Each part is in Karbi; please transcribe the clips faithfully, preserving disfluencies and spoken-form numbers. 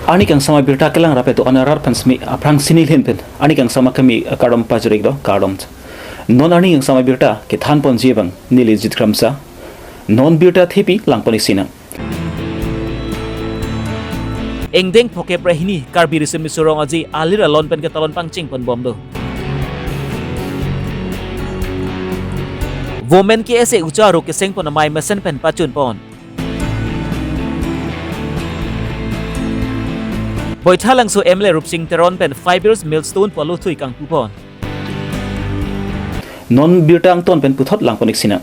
Arni kangsam abirta kelang rap edo anarat aphan simi aphrang sini lhin pen arni kangsam akimi kardom pajir-iklo, kardom. Non arni kangsam abirta kethan ponji abang neli Jit Kramsa. Non birta thepi lang pon-ik sinang. Ingdeng phokep ra hini Karbi Riso Miso Rong Aje alir alon pen ketalon pangcheng ponbomlo. Women K S A ucha aro keseng pon amei mesen pen pachun pon. Baithalangso M L A Rupsing Teron pen five years milestone pu alothui kangpu pon. Non birta angton pen puthot lang pon-ik sinang.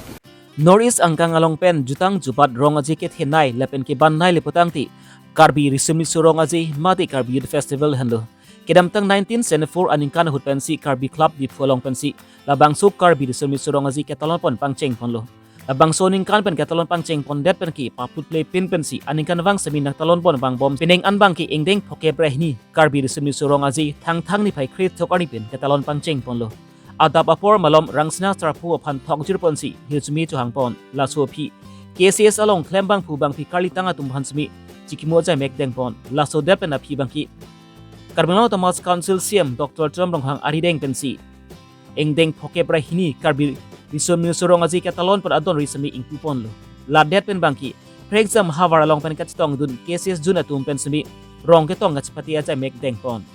North East angkang along pen jutang jubat rong aje kethenei lapen kebannei le putangte Karbi Riso Miso Rong Aje mate Karbi Youth Festival henlo. Kedamtang nineteen seventy-four aningkan ahut pensi Karbi Club Diphu along pensi labangso Karbi Riso Miso Rong Aje ketalon pon pangcheng ponlo. Labangso aningkan pen ketalon pangcheng pondet penke paput le pin pensi aningkanvang semi nangtalon pon vangbom pining an abangke ingdeng phokep ra hini Karbi Riso Miso Rong Aje Thangthang niphai kre-throk arni pen ketalon pangcheng ponlo. Adap apor malom Rangsina Sarpo aphan thokjir ponsi hirjume chohang pon. Laso aphi K C S along klembangphu bangphi karlitang atum aphan simi chikimo ajai mekdeng pon. Laso det pen aphi abangke Karbi Anglong Autonomous Council C E M Doctor Tuliram Ronghang arideng pensi ingdeng phokep ra hini Karbi Riso Miso Rong Aje ketalon pon adon ri simi ingpu ponlo. Ladet pen abangke Phrekjam havar along pen kachetongdun K C S jun atum pen simi rong ketong kachepate ajai mekdeng pon.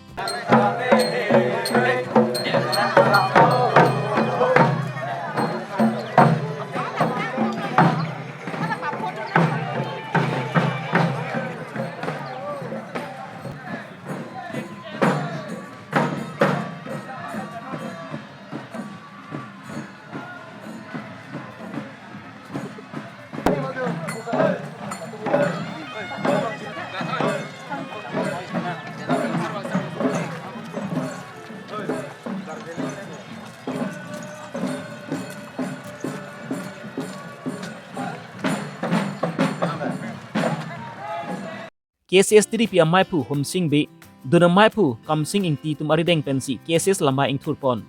K C S T D P ameiphu Homsing Bey, dun ameiphu Kamsing Ingti atum arideng pensi K C S lamai ingthur pon.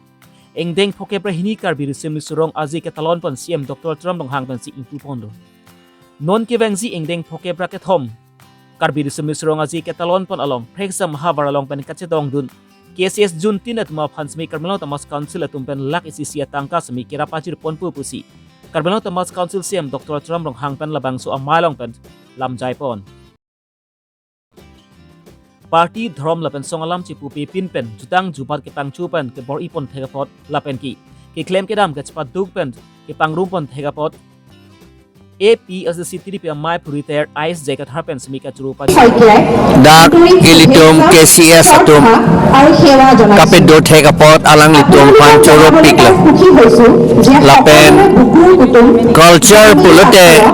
Ingdeng phokep ra hini Karbi Riso Miso Rong Aje ketalon pon C E M Doctor Tuliram Ronghang pensi ingpu ponlo. Non kevangji ingdeng phokep ra kethom Karbi Riso Miso Rong Aje ketalon pon along Phrekjam havar along pen kachetongdun K C S jun tin atum aphan simi Karbi Anglong Autonomous Council atum pen lakh isi isi atangka simi kerap pajir ponpo pusi Karbi Anglong Autonomous Council C E M Doctor Tuliram Ronghang pen labangso amei along pen lamjai pon. Party, dhorom lapen song alam chipupe pin pen jutang jubat kepangcho pen kebor-i pon thek apot lapen ke keklem kedam kachepaduk pen kepangrum pon thek apot A P H L C T D P ameiphu retired I A S J Kathar pen simi kachuru pajir. Dak ilitum K C S atum kapedo thek apot alanglitum aphan choropiklo. Lapen culture pulote,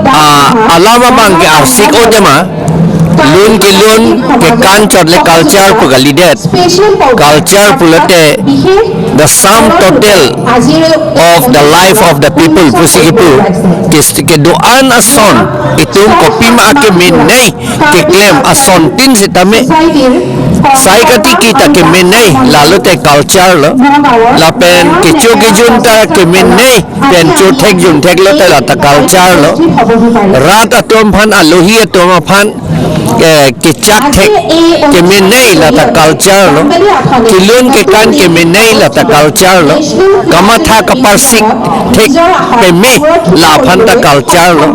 ah, alam abangke arsik o tema, lun kelun kekan chot le culture pu kalidet. Culture pulote the sum total of the life of the people pusi kipu. Kis-, kedo-an ason itum kopima kemenei keklem asontin sitame sai katiki ta kemenei, lalote culture lo. Lapen kecho kejun ta kemenei, pen cho thek jun thek lote lata culture lo. Rat atum aphan, alohi atum aphan, eh, kechak thek kemenei lata culture lo. Kelun kekan kemenei lata culture lo. Kamatha kaparsik thek peme la aphan ta culture lo.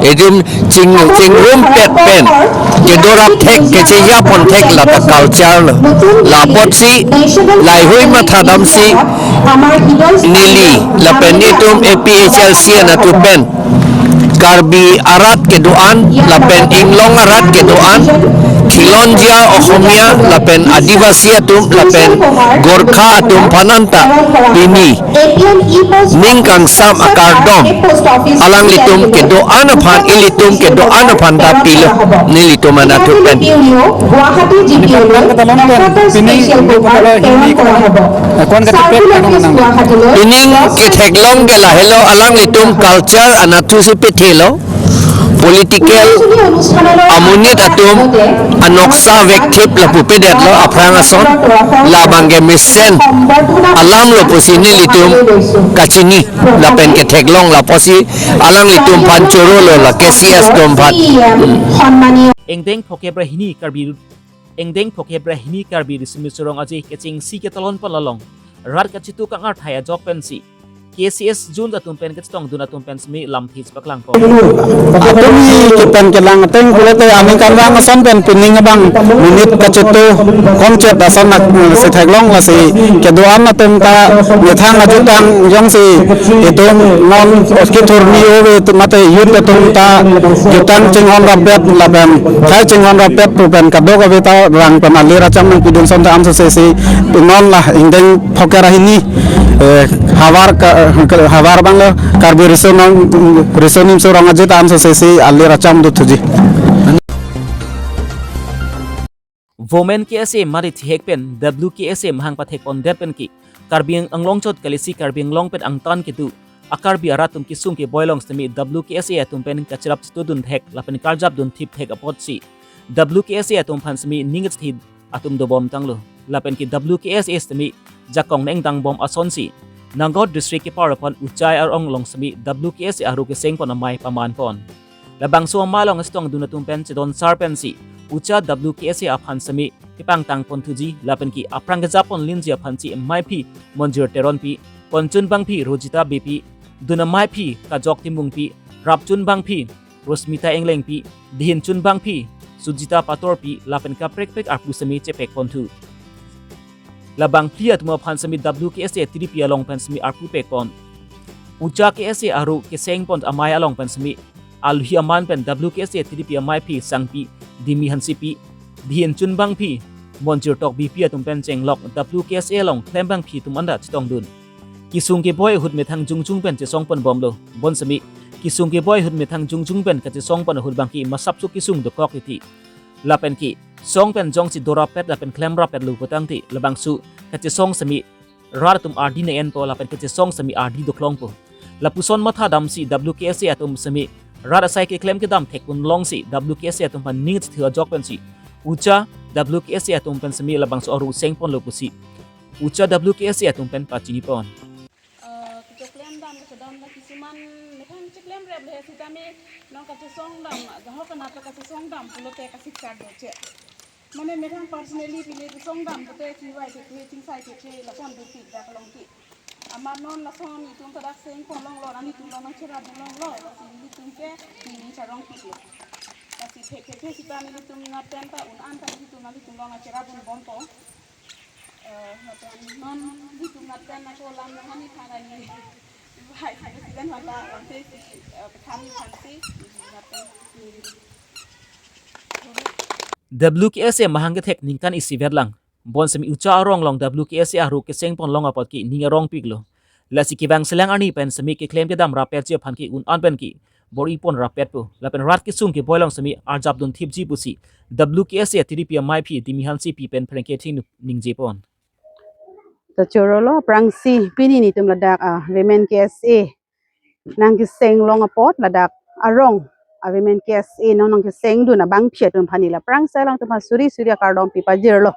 Itum ching, chingrumpet pen kedorap thek, kechejapon thek lata culture lo. La apotsi laheihui mathadamsi neli lapen itum A P H L C anatthu pen Karbi arat kedo-an lapen inglong arat kedo-an, Khilonjia Ohomia lapen Adivasi atum lapen Gorkha atum aphan anta pini ning kangsam akardom alanglitum kedo-an aphan, ilitum kedo-an aphan ta pilo, nelitum anatthu pen. Pining ketheklong ke lahelo alanglitum culture anatthu si pethelo. Political amonit atum anoksa vekthip lapu pedetlo aphrang ason, labangke mesen alam lo pusi nelitum kachini lapen ketheklong, la apotsi alanglitum aphan chorolo la K C S atum aphan. Ingdeng phokep ra hini Karbi Ingdeng phokep ra hini Karbi Riso Nimso Rong Aje kechengsi ketalon pon along rat kachitu kangar thai ajok pensi K C S Zone atum pen kachetongdun atum pen semi lamthis paklang pon. Atum kepen kelang ateng pulote aning kamrang ason pen pining abang minute kachitu kongchet ason nak, eh, si theklong lasi kedo-an atum ta methang ajutang jongsi itum non kithurni ove tu mate youth atum ta jutang chinghon rapet lapen khai chinghon rapet pu pen kadokave ta rang pen alir acham nangpidun ason ta amso sesi non la ingdeng phokep ra hini, eh, havar ka, eh, havar abang lo Karbi Riso Nong, Riso Nimso Rong Aje ta amso sesi alir acham dothuji. Women K S A mari thihek pen W K S A mahang pathek pondet pen ke Karbi Anglong chot kalisi Karbi Anglong pen angtan kedo a Karbi arat atum kesung keboi along semi W K S A atum pen kacherap chitudun thek lapen karjapdun thip thek apotsi W K S A atum aphan semi ning kachethit atum dobom tanglo. Lapen ke W K S A semi jakong nengdang bom asonsi Nagaon district kepar aphan Uchai arong along semi W K S A aru keseng pon amei paman pon. Labangso amei along chetongdun atum pen chedon sar pensi Uchai W K S A aphan semi kepangtang ponthuji lapen ke aphrang kejap pon linji aphansi meiphi Monjir Teronpi, ponchun bangphi Rojita Beypi, dun ameiphi Kajok Timungpi, rapchun bangphi Rosmita Englengpi, dihinchun bangphi Sujita Patorpi lapen kaprek prek arpu semi chepek ponthu. Labang phli atum aphan semi W K S A tiripi along pen semi arpu pek pon. Uchai K S A aru keseng pon amei along pen semi alhi aman pen W K S A tiripi ameiphi Sangpi Dimi Hansepi, dihinchun bangphi Monjir Tokbipi atum pen chenglok W K S A along klembangphi atum anta chetongdun. Kesung keboi ahut methang jongjung pen chesong pon bomlo. Bonsemi kesung keboi ahut methang jongjung pen kachesong pon ahut bangke masapso kesung dokok titi. Lapen ke song pen jongsi dorapet lapen klemrapetlo putangte labangso kachesong semi rat atum ardi ne enpo lapen kachesong semi ardi doklongpo. Lapuson mathadamsi W K S A atum semi rat asai keklem kedam thek pon longsi W K S A atum aphan ning chethu ajok pensi Uchai W K S A atum pen semi labangso aru seng ponlo pusi Uchai W K S A atum pen pachini pon. Eh, kechoklem dam kechodam na kisuman methang cheklem rep le sitame non kachesong dam, jahok kana to kachesong dam pulote kasiksak doche. Mane methang personally pile chesong dam pulote chingvai thekthe, chingsai thekthe, lason dupik dak along ke. Amat non lason itum ta dak seng pon longlo, nanglitum along nangcherapdun longlo, lasi nelitum ke neli charongpiklo. Lasi thek thekthe sita nelitum nat pen ta un-an ta nelitum nanglitum along nangcherapdun bompo. Eh, lapen non nelitum nat pen ako lam nangani thang ani Vice President aphan ta lamthe si, eh, pethan ni thansi, nat pen neli. W K S A mahang kethek ningkan isi vet lang. Bonsemi Uchai arong along W K S A aru keseng pon long apot ke ning arongpiklo. Lasi kevang selang arni pen semi keklem kedam rapetji aphan ke un-an pen ke bor-i pon rapetpo. Lapen rat kesung keboi along semi arjapdun thipji pusi W K S A tiripi ameiphi Dimi Hansepi pen pherangke thingnu ningje pon. To chorolo aphrangsi pini nelitum ladak, ah, Women K S A nangkeseng long apot ladak arong a Women K S A non nangkesengdun abangphi atum aphan neli aphrangsi alangtum aphan suri suri akardom pipajirlo.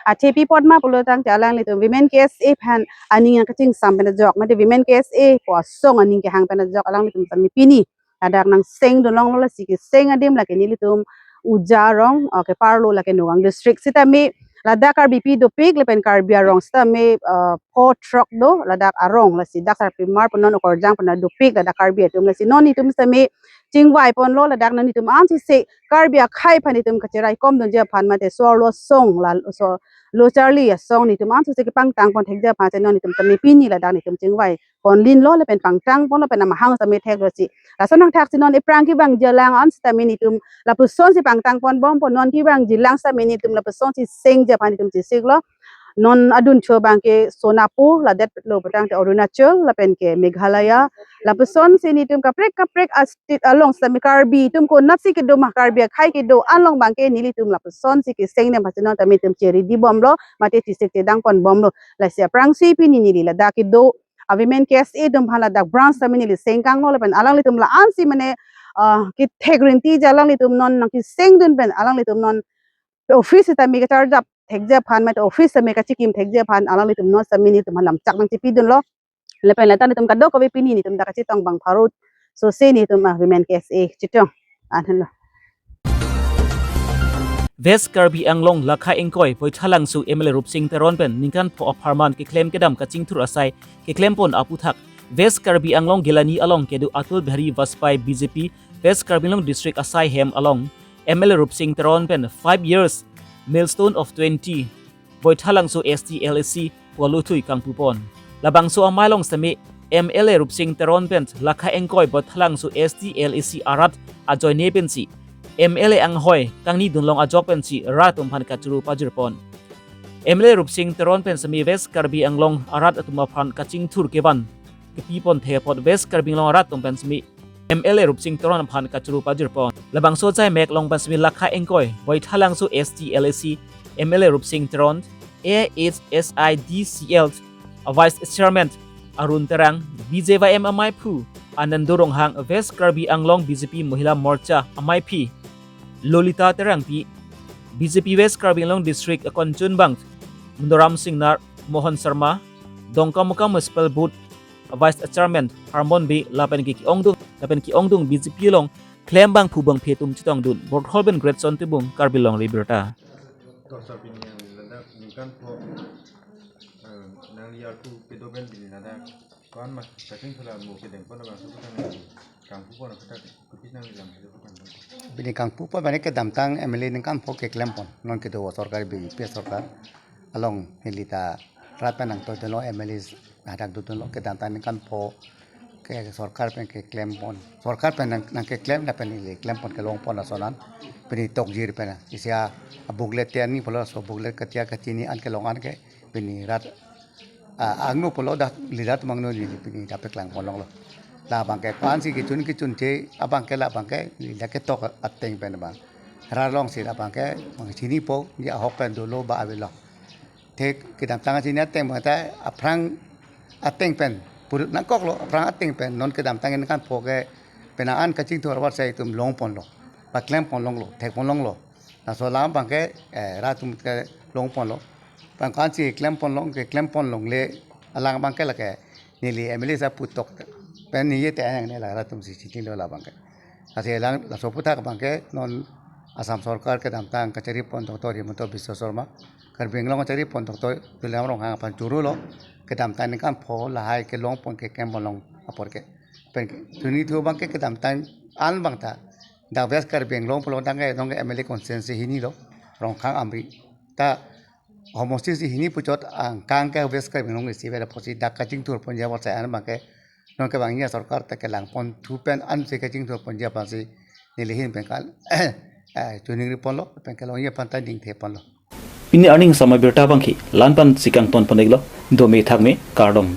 Athe pi apot ma pulotangte alanglitum Women K S A aphan aning nangkachingsam pen ajok, mate Women K S A pu asong aning kehang pen ajok alanglitum sami pini ladak nangsengdun longlo. Lasi keseng adim lake nelitum Uchai arong, oh, keparlo lake Nagaon district sitame ladak Karbipi dopik lapen Karbi arong sitame, eh, pho throk do ladak arong, lasi dak sarpimar pu non okorjang pu non dopik ladak Karbi atum, lasi non nelitum sitame chingvai ponlo ladak non nelitum ansi se Karbi akhei aphan nelitum kacherai komdunji aphan mate so-arlo asong la so lo charli asong nelitum ansi se kepangtang pon thekji aphan si non nelitum sitame pini ladak nelitum chingvai pon linlo lapen pangtang ponlo pen amahang sitame theklo si. Lason nangthak si non iphrang kevangji alang an sitame nelitum lapusonsi pangtang pon bompo, non kevangji alang sitame nelitum lapusonsi sengji aphan nelitum chesiklo. Non adun cho abangke Sonapur, ladetlo putangte Arunachal, lapen ke Meghalaya. Lapusonsi nelitum kaprek kaprek a-state along sitame Karbi atum konatsi kedo ma, Karbi akhei kedo along abangke nelitum lapusonsi keseng nem pasi non tame nelitum cheri di bomlo, mate chisik chedang pon bomlo. Lasi aphrangsi pini neli ladak kedo a Women K S A atum aphan ladak branch tame neli sengkanglo lapen alanglitum la ansi mane, ah, kethek rinti ji alanglitum non nangkesengdun pen alanglitum non office tame kacharjap thekji aphan mate office tame kachikim thekji aphan alanglitum non tame nelitum aphan lamchak nangchipidunlo. Lapen lata nelitum kadokave pini nelitum dak kachetong abang pharo sose nelitum a Women K S A chetong. Anhenlo. West Karbi Anglong Lakha ingkoi Boithalangso M L A Rupsing Teron pen ningkan pho apharman keklem kedam kachingthur asai keklempon aputhak West Karbi Anglong Gilani along kedo Atul Bihari Vajpayee B J P West Karbi Anglong District asai hem along M L A Rupsing Teron pen five years milestone of twenty Boithalangso S T L A C pulo thui kangpupon. Labangso amei along seme M L A Rupsing Teron pen Lakha ingkoi Boithalangso S T L A C arat ajoine pensi M L A anghoi kangni dunlong ajok pensi rat atum aphan kachoro pajirpon. M L A Rupsing Teron pen seme West Karbi Anglong arat atum aphan kachingthur kevan kepipon thepot West Karbi Anglong arat atum pen seme M L A Rupsing Teron aphan kachoro pajirpon. Labangso ajai mek along pen seme Lakha ingkoi Boithalangso S T L A C M L A Rupsing Teron, A H S I D C L Vice Chairman Arun Terang, B J Y M ameiphu Anando Ronghang, West Karbi Anglong B J P Mohila Morcha ameiphi Lolita Terangpi, B J P West Karbi Anglong District akonchunbang Mundoram Singnar, Mohan Sharma, Dongkamukam Municipal Board Vice Chairman Harmon Bey lapen ke ke-ongdung lapen ke-ongdung B J P along klembangphu bangphi atum chetongdun. Borthol pen Greatson Tibung, Karbi Longri Abirta. Doctor pini yang ladak ningkan pho, eh, nangli arpu kedo pen pini ladak. Ko-an ma kachingthur amo kedengpon ma suku tang nangli kangpupon aputhak, kopi nangli lam suku tang. Pini kangpupon mane kedamtang M L A ningkan pho keklempon. Non kedo sorkar B J P sorkar along neli ta rat pen nangtoi dunlo, M L A hadak dodunlo, kedamtang ningkan pho ke sorkar pen keklempon. Sorkar pen nang, nangkeklem lapen neli klempon kelongpon ason an. Pini tokjir pen isi a booklet tiani pulo, laso booklet katia kachini an kelong an ke pini rat, ah, angno pulo dak lidat mangno neli pini dak paklangpon longlo. Labang ke ko-ansi kechun kechunche abang ke labang ke neli dak ketok ateng pen abang. Rat alongsi labang ke bang chinipo, neli ahok pen dolo ba avelo. Thek kedamtang chini ateng abang ta aphrang ateng pen purut nangkoklo, aphrang ateng pen non kedamtang ningkan pho ke penang an kachingthur avarsai atum longponlo, paklempon longlo, thekpon longlo. Laso alam abang ke, eh, rat atum kelongponlo. Bang ko-ansi klempon long, keklempon longle alang abang ke lake neli M L A sa putok pen neli te ayang ne la rat atumsi chitilo labang ke. Lasi alang laso aputhak abang ke non Assam sorkar kedamtang kacharipon Doctor Himanta Biswa Sarma, Karbi Anglong kacharipon Doctor Tuliram Ronghang aphan chorolo, kedamtang ningkan pho lahai kelongpon keklempon long apor ke. Pen chunithu abang ke kedamtang an abang ta dak West Karbi Anglong pulo tangke nong M L A constituency hini lo, Rongkhang Amri. Ta homosti si hini puchot angkang ke West Karbi Anglong isi veda apotsi dak kachingthurponji avarsai an abang ke nonke bang ya sorkar ta kelangponthu pen ansi kachingthurponji aphansi neli ahin pen kal, eh, choningriponlo, pen kelongji aphan ta ningtheponlo. Pini arni samai abirta abang ke la-an pensi kangtonpon-iklo, dome thakme, kardom.